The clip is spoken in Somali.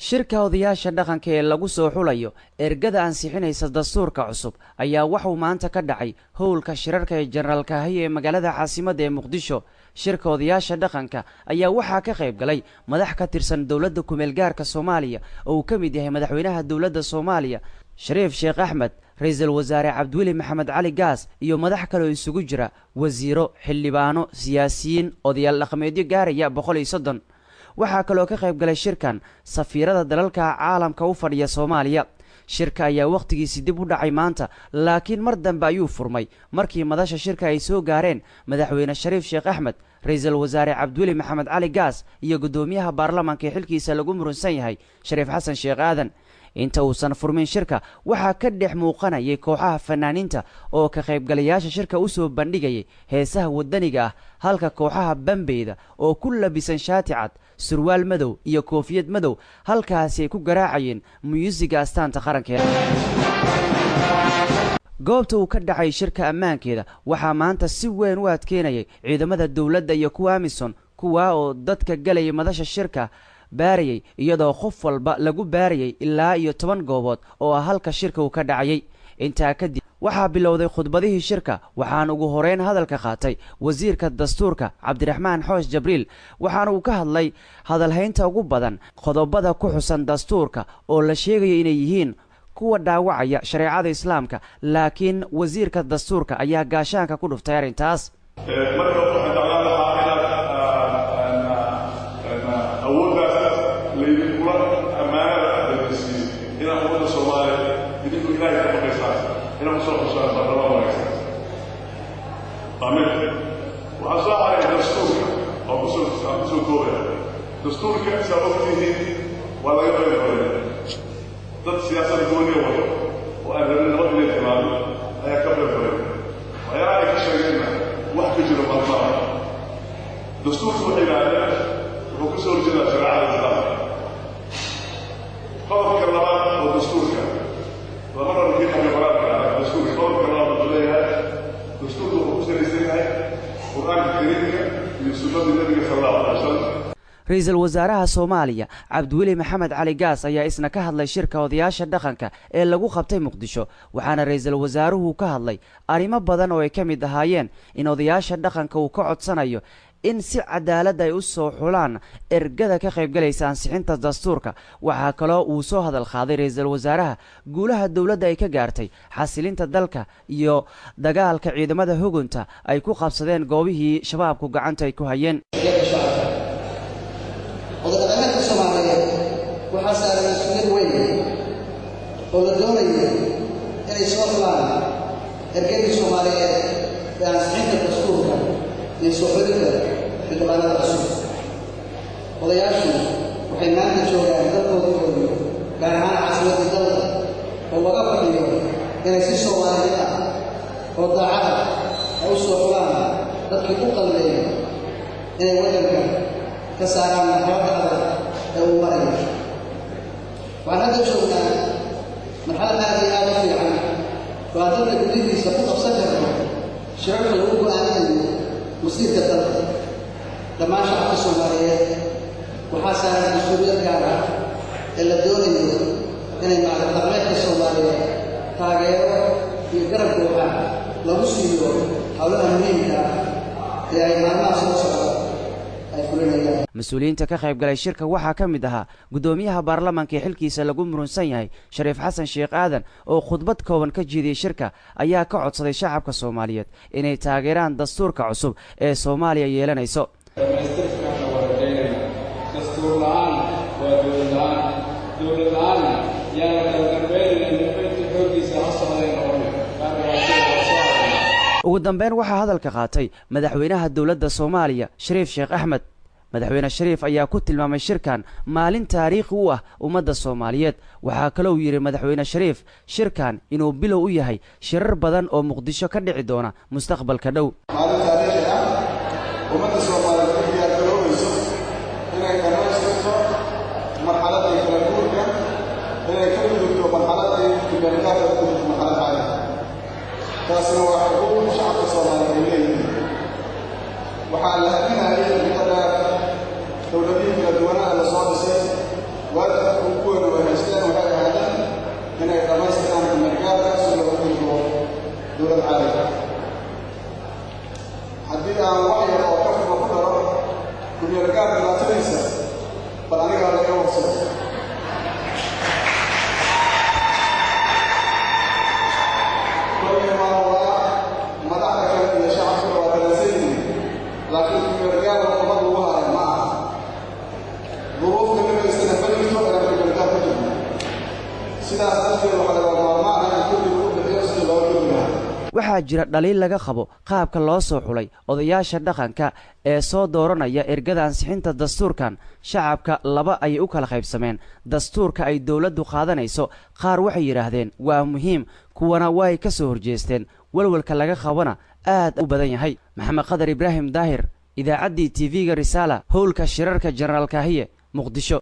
Shirka odayaasha dhaqanka ee lagu soo xulayo ergada ansixinaysa dastuurka cusub ayaa waxuu maanta ka dhacay howlka shirarka ee Jenaraal Kaahiye ee magaalada caasimadda ee Muqdisho. Shirka odayaasha dhaqanka ayaa waxaa ka qayb galay madax ka tirsan dowladda kumeel gaarka Soomaaliya oo uu ka mid yahay madaxweynaha dowladda Soomaaliya Shariif Sheekh Axmed, ra-iisul wasaare Cabdiweli Maxamed Cali Gaas iyo madax kale oo isugu jira wasiiro, xildhibaano, siyaasiyiin, odayaal dhaqameedyo gaaraya 130. Waxaa kaloo ka qayb galay shirkan safiirada dalalka caalamka u fadhiya Soomaaliya. Shirka ayaa wakhtigiisi dib u dhacay maanta, laakiin mar dambe ayuu furmay markii madasha shirka ay soo gaareen madaxweyne Shariif Sheekh Axmed, ra-iisul wasaare Cabdiweli Maxamed Cali Gaas iyo guddoomiyaha baarlamaanka ee xilkiisa lagu murunsan yahay Shariif Xasan Sheekh Aadan. Inta uusan furmin shirka waxaa ka dhex muuqanayay kooxaha fanaaniinta oo ka qaybgalayaasha shirka u soo bandhigayay heesaha waddaniga ah, halka kooxaha bambeyda oo ku labisan shaati cad, surwaal madow iyo koofiyad madow halkaasi ay ku garaacayeen muyuusiga astaanta qarankeeda. Goobta uu ka dhacay shirka ammaankeeda waxaa maanta si weyn u adkeynayay ciidamada dowladda iyo kuwa AMISOM, kuwaa oo dadka galayay madasha shirka baarayay, iyadoo qof walba lagu baarayay ilaa iyo 10 goobood oo ah halka shirka uu ka dhacayay. Intaa kadib waxaa bilowday khudbadihii shirka, waxaana ugu horeyn hadalka qaatay wasiirka dastuurka Cabdiraxmaan Xoosh Jabriil, waxaana uu ka hadlay hadalhaynta ugu badan qodobada ku xusan dastuurka oo la sheegayo inay yihiin kuwa dhaawacaya shareecada islaamka, laakiin wasiirka dastuurka ayaa gaashaanka ku dhuftay arrintaas. Marka waxaan jeclaan lahaa inaad awooddaas laydinkula ammaanada laydin siiyey inaad ummadda Soomaaliya idinku Ilaahay ka baqaysaan inaad kusoo xushaan baarlamaan wanaagsan. Aamin. Waxaa soo haray dastuurka oo kusoo aan kusoo koobaya. Dastuurka saa ogtihiin waa laga qayb galay. Dad siyaasad gooniya wato oo aan rabin nabad inay timaado ayaa ka qayb galay. Waxyaalaha ay ka sheegeenna wax ka jiro maalmaha. Dastuurku waxay yidhaahdeen wuxuu ka soo horjeedaa shareecada islaamka. Qodobka labaad oo dastuurka lama rabo kii qabyo qoraalka ah, dastuurka qodobka labaad wuxuu leeyahay dastuurka wuxuu ku salaysan yahay Qur-aanka Kariimka iyo sunnadii Nabiga sal Allahu alay wasalam. Ra-iisul wasaaraha Soomaaliya Cabdiweli Maxamed Cali Gaas ayaa isna ka hadlay shirka odayaasha dhaqanka ee lagu qabtay Muqdisho, waxaana ra-iisul wasaaruhu ka hadlay arrimo badan oo ay ka mid ahaayeen in odayaasha dhaqanka uu ka codsanayo in si cadaalad ay u soo xulaan ergada ka qaybgalaysa ansixinta dastuurka. Waxaa kaloo uu soo hadal qaaday ra-iisul wasaaraha guulaha dowladda ay ka gaartay xasilinta dalka iyo dagaalka ciidamada hugunta ay ku qabsadeen goobihii shabaabku gacanta ay ku hayeen. Odadhaqameedka Soomaaliyeed waxaa saaran mas-uuliyad weyn oo la doonayo inay soo xulaan ergadii Soomaaliyeed ee ansixinta dastuurka iyo soo xulidda xildhibaanada cusub. Odayaashu waxay maanta joogaan dalkoodii hooyo, gaar ahaan caasimadii dalka, oo laga fadhiyo inay si Soomaalinimo ah oo daacada ay u soo xulaan dadkii u qalmeeyay inay waddanka ka saaraan marxaladda adag ee uu marayo. Waxaan hadda joognaa marxalad aad iyo aad u fiican oo aan dalka gudihiisa ku qabsan karno shirarka lagu go'aaminayo masiirka dalka. Dhammaan shacabka Soomaaliyeed waxaa saaran mas-uuliyad gaar ah ee la doonayo inay madaxdhaqameedka Soomaaliyeed taageero iyo garab buuxa lagu siiyo howlaha muhiimka ah ee ay maalmaha soo socda ay fulinayaan. Mas-uuliyiinta ka qayb galay shirka waxaa ka mid ahaa guddoomiyaha baarlamaanka ee xilkiisa lagu murunsan yahay Shariif Xasan Sheekh Aadan oo khudbad kooban ka jeediyey shirka ayaa ka codsaday shacabka Soomaaliyeed inay taageeraan dastuurka cusub ee Soomaaliya yeelanayso. Dhammaystirkaana waa rajaynaynaa. Dastuur la'aan waa dowlad la'aan, dowlad la'aanna yaana kala dambaynayna dambayntii xooggiisa ha socday noqonay qaar dhibaatada waa soo aragnaa. Ugu dambeyn waxaa hadalka qaatay madaxweynaha dowladda Soomaaliya Shariif Sheekh Axmed. Madaxweyne Shariif ayaa ku tilmaamay shirkan maalin taariikhi u ah ummadda Soomaaliyeed. Waxaa kaloo yidhi madaxweyne Shariif shirkan inuu bilow u yahay shirar badan oo Muqdisho ka dhici doona mustaqbalka dhow. Maalin taariikhi ah, ummadda Soomaaliyeed u diyaargaroobayso inay dhammaystirto marxaladdii kala guurka, inay ka gudubto marxaladdii kumeelgaarka, u gudubto marxalad caadi. Taasina waa xuquuq shacabka Soomaaliyeed ay leeyihiin. Waxaa la haminayay muddo dheer dowladihii kala duwanaa la soo dhisay waajibku Dowlad caadi. Haddii aan wax yar oo kafba ku daro kumeelgaar dhibaatadiisa, bal anigaa laga warsado. Kolkay waa madaxda kale iyo shacabka waa dareensan yihiin, laakiin kumeelgaar ummad lagu haray ma aha. Duruufta gabaysana ma jirto inaan kumeelgaar ku jirno. Sidaas darteed waxaa laga maarmaana in kulli lagu bixiyo sidii looga gudbi lahaa. Waxaa jira dhaliil laga qabo qaabka loo soo xulay odayaasha dhaqanka ee soo dooranaya ergada ansixinta dastuurkan. Shacabka laba ayay u kala qaybsameen dastuurka ay dowladdu qaadanayso. Qaar waxay yidhaahdeen waa muhiim, kuwana way ka soo horjeesteen, walwalka laga qabana aad u badan yahay. Maxamed Qadar Ibraahim Daahir, idaacaddii TV-ga Risaala, howlka shirarka Jenaraal Kaahiye, Muqdisho.